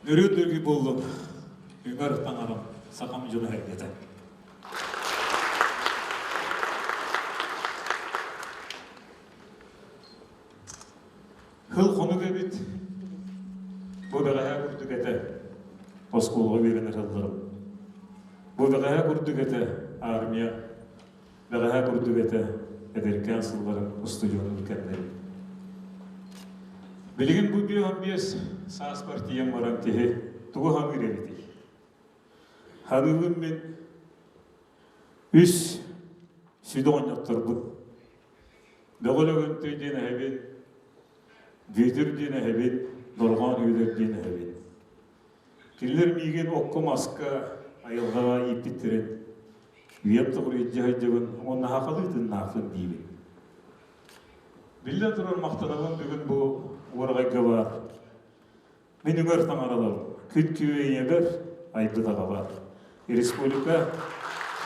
Өрүү дөргү буоллун, үҥэр таҥарам, сахам дьоно эргэтэ. Хыл хонук эбит, бу бэҕэһээ курдук этэ, оскуолаҕа үөрэнэр сылларым. Бу бэҕэһээ курдук этэ, армия Бэҕэһээ курдук этэ, эдэркээн сылларым устудьуоннуур кэмнэрим. Билигин бу 55 сааспар тиийэн баран киһи тугу саныыр эбитий? Саныыбын мин үс сүдү оҕонньотторбун. Бөҕө Лөгөнтөй диэн эһэбин, Бүөтүр диэн эһэбин, Дорҕоон Үөлэр диэн эһэбин. Кинилэр миигин окко-маска, айылҕаҕа ииппиттэрин үйэм тухары илдьэ сылдьабын уонна сахалыы тыыннаахпын диибин. Биллэн турар махтанабын бүгүн бу уораҕайга баар. Мин үҥэр таҥараларым, күн күбэй ийэбэр, айбыт аҕабар. Республика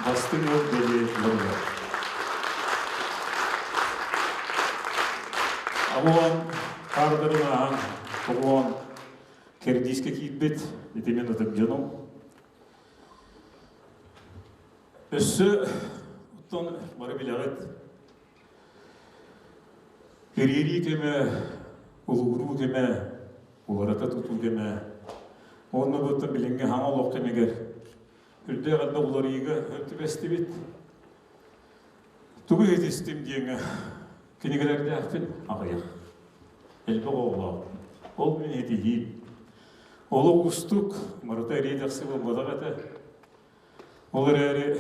бастыҥ ыал бэлиэ дьонугар. Аҕуон хаардарын ааһан, тоҕуон кэрдиискэ киирбит ити мин ытык дьонум. Өссө оттон бары билэҕит Кириэрии кэмэ, улугуруу кэмэ, уларыта тутуу кэмэ уонна бу билиҥҥи хаҥа олох кэмигэр үрдээх элбэх уларыйыыга түбэстибит. Тугу иһитистим диэҥҥэ кинигэлэрдээхпин аҕыйах. Элбэх оҕолоох. Ол мин иһитиһиим. Олох уустук, барыта эриэ-дэхси буолбатах этэ. Ол эрээри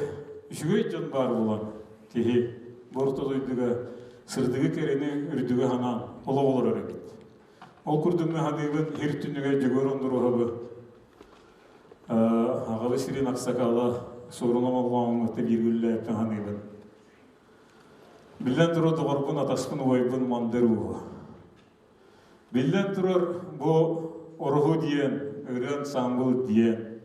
үчүгэй дьон баар буолан киһи бу орто дойдуга сырдыгы кэрэни үрдүгү санаан олох олорор эбит. Ол курдук мин саныыбын һир түннүгэ Дьөгүөр Ондуруоһабы аҕабы сирин аксакала Суорун Омоллооҥҥо бииргэ үлэлээбиппин саныыбын. Биллэн турар доҕорбун, атаспын, убайбын Мандыр ууһу. Биллэн турар бу Ороһу диэн, ырыа ансаамбыл диэн,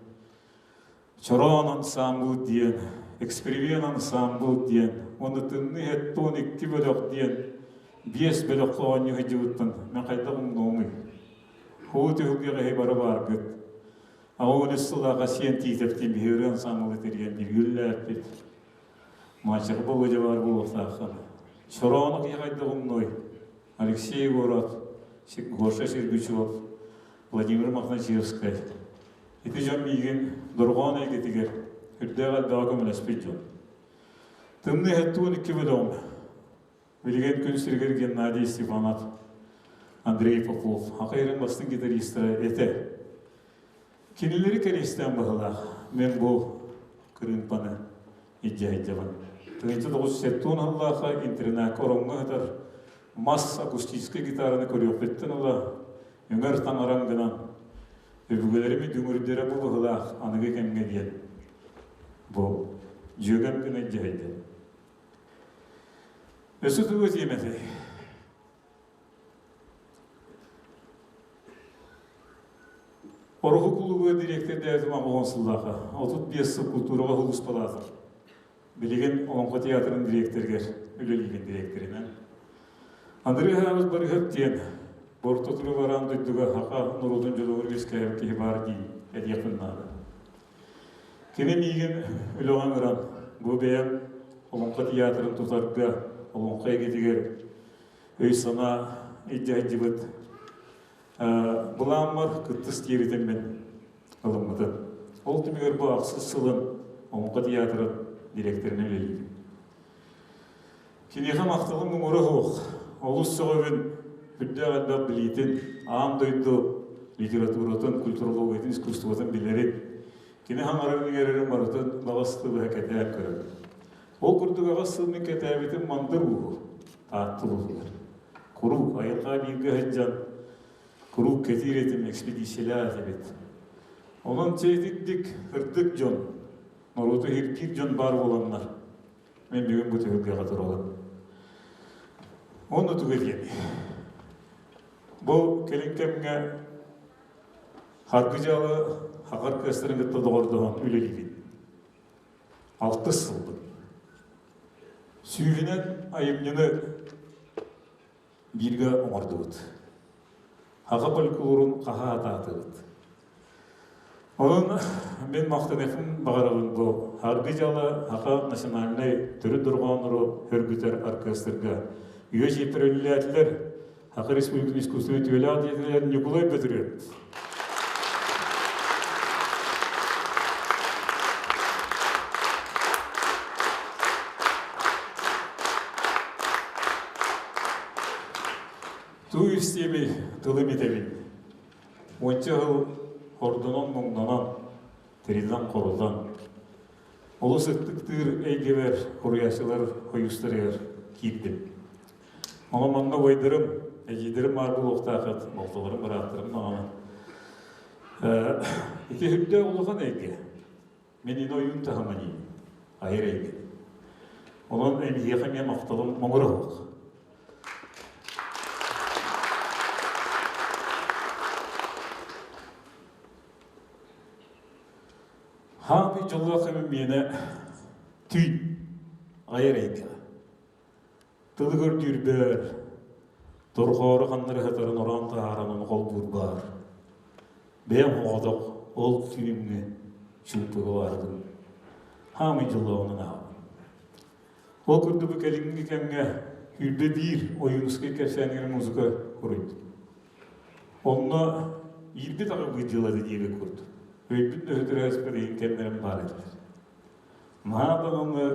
Чороон ансаамбыл диэн, эксперимент ансаамбыл диэн, уонна тымныы иһэттон икки бөлөх диэн биэс бөлөххө оонньуу сылдьыбыттан мен хайдах умнуомуй? Хуу түһүлгэҕэ иһи бары бааргыт. Аҕа 13 сыллааҕа сиэн Тиитэптиин биһи ырыа ансаамбылы тэрийэн бииргэ үлэлээппит. Мальчика Володя баар буолуохтааххын. Чороону киһи хайдах умнуой? Алексей Егоров, Гоша Сергучев, Владимир Мохначевскай. Ити дьон миигин дорҕоон эйгэтигэр үрдээх элбэҕи көмөлөспүт дьон. Тымныы 72 бөлөҕүм. Билигин күн сиригэр Геннадий Степанов, Андрей Попов, Хакайрын бастыҥ гитаристара этэ. Кинилэри кэриэстээн быһалаах мен бу кырыымпаны илдьэ сылдьабын. 1970 сыллаахха интернакка ороҥҥо сытар мас акустическай гитараны көрүөхпүттэн ыла үҥэр таҥарам гынан өбүгэлэрим дүҥүрдэрэ бу быһылаах аныгы кэмҥэ диэн бу дьүөгэм гына илдьэ сылдьабын. Өссө тугу этиэм этэй? Ороһу кулууба дириэктэрдээбитим 80 сыллааҕа, 35 сыл култуураҕа сулууспалаатым. Билигин Олоҥхо театрын дириэктэригэр үлэлиибин дириэктэринэн. Андрей Хаабыс Барыһап диэн орто туру бараан дойдуга саха норуотун дьолугар үөскээбит киһи баар дии этиэхпин наада. Кини миигин үлэҕэ ыҥыран, бу бэйэм Олоҥхо театрын тутарга, олоҥхо эйгэтигэр өй-санаа илдьэ сылдьыбыт былааммар кыттыс диэбитим мин ылыммытым. Ол түмүгэр бу ахсыс сылын Олоҥхо театрын дириэктэринэн үлэлиибин. Киниэхэ махталым муҥура суох. Олус сөҕөбүн үрдээх элбэх билиитин, аан дойду литературатын, культурологиятын, искусствотын билэрин, кини хаҥарарын-иҥэрэрин барытын баҕас тылыһа кэтээн көрөбүн. Ол курдук аҕыс сыл мин кэтээбитим мандыр ууһу, Таатта улууһугар. Куруук айылҕа бииргэ сылдьан, куруук кэтиир этим, экспедициялаах эбит. Онон чэ итирдик, ырдык дьон, норуоту иһирдиир дьон баар буоланнар, Мин бүгүн бу түһүлгэҕэ турабын. Уонна тугу этиэмий? Бу кэлин кэмҥэ Харгы дьаалы Хахар кыастарын кытта доҕордоһон үлэлиибин. Алтыс сылбын. Сүүһүнэн айымньыны бииргэ оҥордубут. Хаха фольклорун хаһаатаатыбыт. Онон мин махтаныахпын баҕарабын бу Аргы дьала Саха национальнай төрүт дорҕооннору сөргүтэр оркестрга үө чиэппэр үлэлээтилэр. Саха Республикатын искусственнай үтүөлээх диэтилэр Ньукулай Бөтүрүөп. Туу истиэми тылым итэбин. Уонча сыл ордонон-муҥнанан, тириллэн-хоруллан, олус ытыктыыр эйгэбэр суруйааччылар хойуустарыгар киирдим. Онон манна убайдарым, эдьиийдэрим баар буолуохтаахыт, балтыларым, бырааттарым даҕаны. Ити үрдээх улахан эйгэ. Мин ини ойуун таһыма диибин, айар эйгэ. Онон эйиэхэ эмиэ махталым муҥура суох. Хаамый дьоллоох кэмим миэнэ түүн айар эйгэҕэ. Тылы көрдүүрбэр, торҕоору ханнары сытарын ороон таһааран ону холбуурбар. Бэйэм оҕотох ол түүҥҥэ чуумпуга баарбын. Хаамый дьоллооҕунан ааҕабын. Ол курдук бу кэлиҥҥи кэмҥэ 21 Ойуунускай кэпсээнигэр музыка суруйдум. Онно иирбит аҕабыт дьыалата диэбит курдук. Өйбүн да өтөрөөспөр ыйын кэмнэрим баар этилэр. Наһаа даҕаны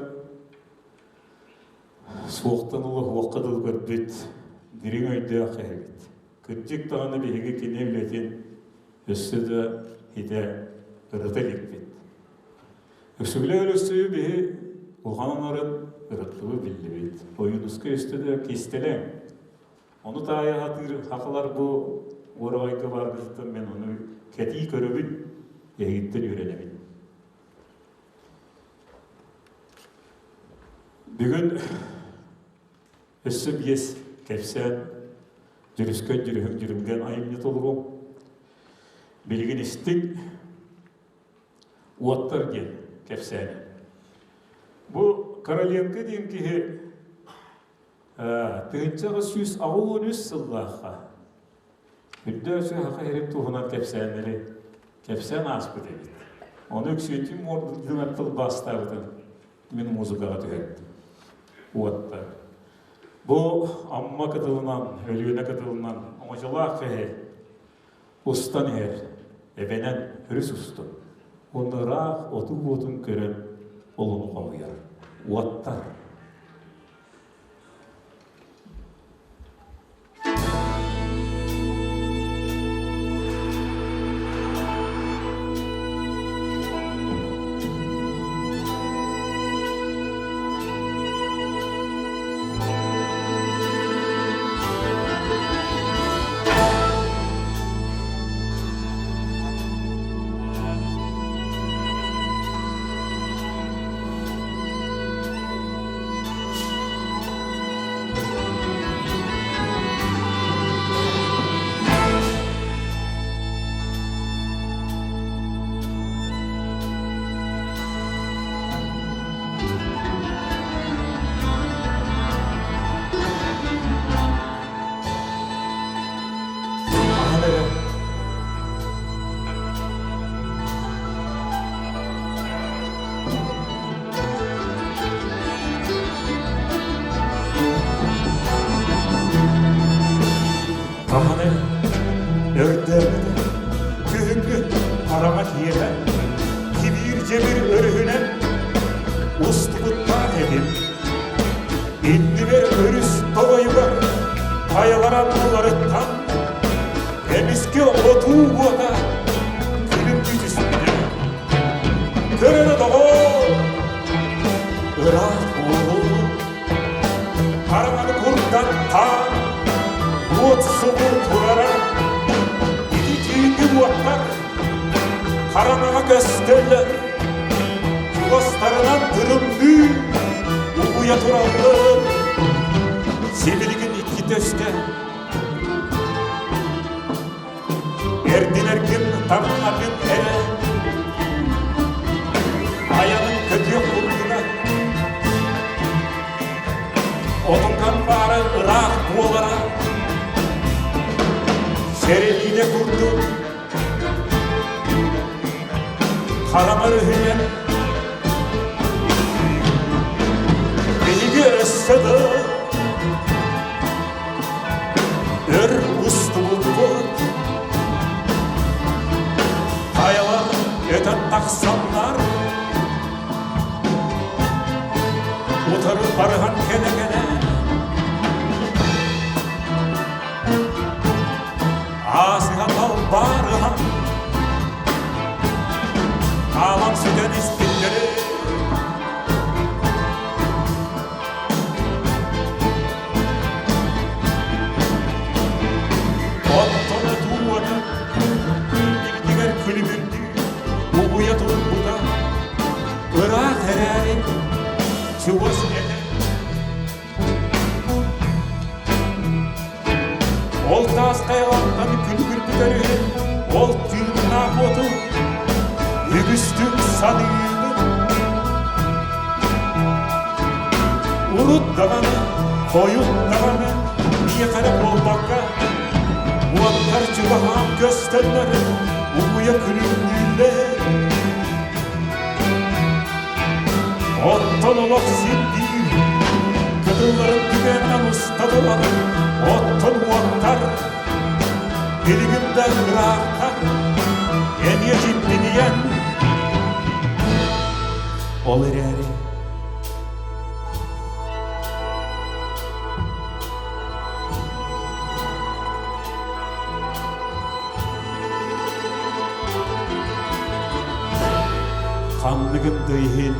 суохтан ыла уохха дылы көрбүт, дириҥ өйдөөх эһэбит. Кырдьык даҕаны биһиги кини үлэтин өссө да итэ ырыта иликпит. Өксөкүлээх Өлөксөйү биһи улахан анарын ырыттыбы биллибит. Ойуунускай өстө да кистэлэҥ. Ону таайа сатыыр сахалар бу уораҕайга баарбытыттан мен ону кэтии көрөбүн, эһигиттэн үөрэнэбин. Бүгүн өссө биэс кэпсээн дьүрүскэн дьүрүһүҥ дьүрүмгэн айымньы толоруом. Билигин истиҥ Уоттар диэн кэпсээни. Бу Короленко диэн киһи 1883 сыллаахха Үрдөө Саха сирин туһунан кэпсээннэри кэпсээн ааспыт эбит. Ону Өксүөтүн муордунан тылбаастаабытын мин музыкаҕа түһэрдим. Уоттар. Бу Амма кытылынан, Өлүөнэ кытылынан оҥочолоох киһи устан иһэр, эбэнэн өрүс устун. Уонна ыраах отуу уотун көрөн олону хомуйар. Уоттар. Аһан эрэ Хаһан эрэ өрдөөбүтэ күһүҥҥү хараҥа киэһэ кибиир дьэбир өрүһүнэн устубуттаах этим. Иннибэр өрүс тоҕойугар хайалар аннуларыттан эмискэ отуу уота күлүмнүү түспүтэ. Көрөрө доҕоор, ыраах буолуу, хараҥаны курдаттаан, уот субу турара, ити түүҥҥү уоттар хараҥаҕа көстөллөр, чугастарынан тырымныы угуйа тураллар. Сибилигин иккитэ өстө Эрдинэргин таҥнатын эрэ айанын көтүөх курдуга Отуҥкан баара ыраах буолара Сэрэлиинэ курдук. Хараҥар үһүйэн Биһиги өссө да өр устубуппут Хайалар өтөн тахсаннар Утары барыһан кэлэ-кэлэ Аасыһа талбаарыһан Хаалан сүтэн испиттэри Оттон отуу иннибитигэр күлүмүрдүү угуйа турбута ыраах эрээри чугас этэ. Ол таас хайалартан күлүгүрбүт өрүһү, ол тыыннаах уоту үгүстүк саныыбын. Урут даҕаны, хойут даҕаны миэхэ эрэ буолбакка, уоттар чугаһаан көстөннөр угуйа күлүмнүүллэр. Оттон олох син биир, кытылларын түгэннэн уста турар, оттон уоттар билигин да ыраахтар, эмиэ дьиктинийэн. Ол эрээри Ханныгын да иһин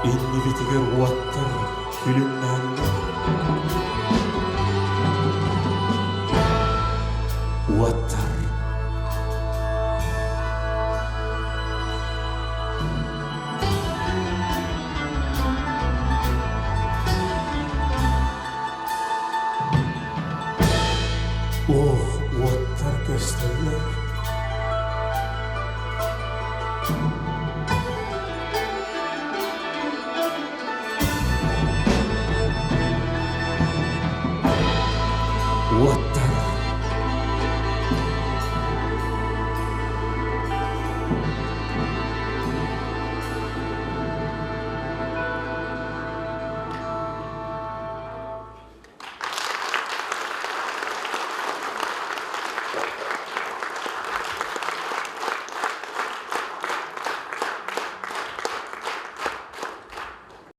иннибитигэр уоттар күлүмнээннэр уоттар.